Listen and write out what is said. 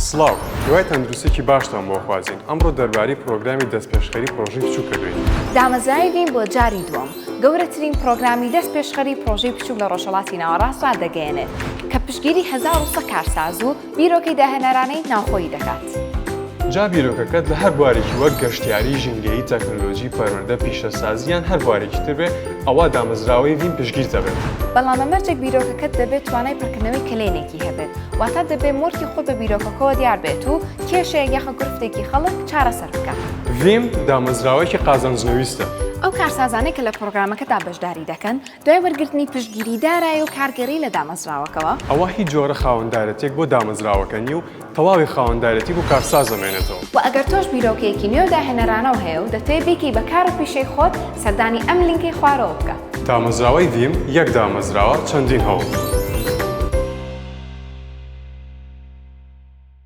سڵاو، هیوای تەندروستیەکی باشتان بۆ خوازین، ئەمڕۆ دەربارەی پرۆگرامی دەستپێشخەری پرۆژەی بچووک کردوین. دامەزراوی ڤیم بۆ جاری دووەم گەورەترین پرۆگرامی دەستپێشخەری پرۆژەی بچووک لە ڕۆژهەڵاتی ناوەڕاست ڕادەگەیەنێت کە پشتگیری 1100 کارساز و بیرۆکەی داهێنەرانەی ناوخۆیی دەکات. جا بیرۆکەکەت لە هەر بوارێکی وەک گەشتیاری، ژینگەیی، تەکنەلۆجی، پەروەردە، پیشەسازی یان هەر بوارێکی تر بێ، ئەوا دامەزراوەی ڤیم پشتگیرت دەبێت. بەڵام بە مەرجێک بیرۆکەکەت دەبێت توانای پڕکردنەوەی کەلێنێکی هەبێت، واتە دەبێ مۆرکی خۆت بە بیرۆکەکەوە دیار بێت و کێشەیەک یاخود گرفتێکی خەڵک چارەسەر بکات. ڤیم دامەزراوەیەکی قازانجنەویستە. ئەو کارسازانەی کە لە پڕۆگرامەکەدا بەشداری دەکەن، دوای وەرگرتنی پشتگیری دارایی و کارگێڕی لە دامەزراوەکەوە، ئەوا هیچ جۆرە خاوەندارێتیەک بۆ دامەزراوەکە نیە و تەواوی خاوەندارێتی بۆ کارساز ئەمێنێتەوە. وە ئەگەر تۆش بیرۆکەیەکی نوێ و داهێنەرانەو هەیە و دەتەوێ بیکەی بە کار و پیشەی خۆت، سەردانی ئەم لینکەی خوارەوە بکە. دامەزراوەی ڤیم یەک دامەزراوە، چەندین هەوڵ.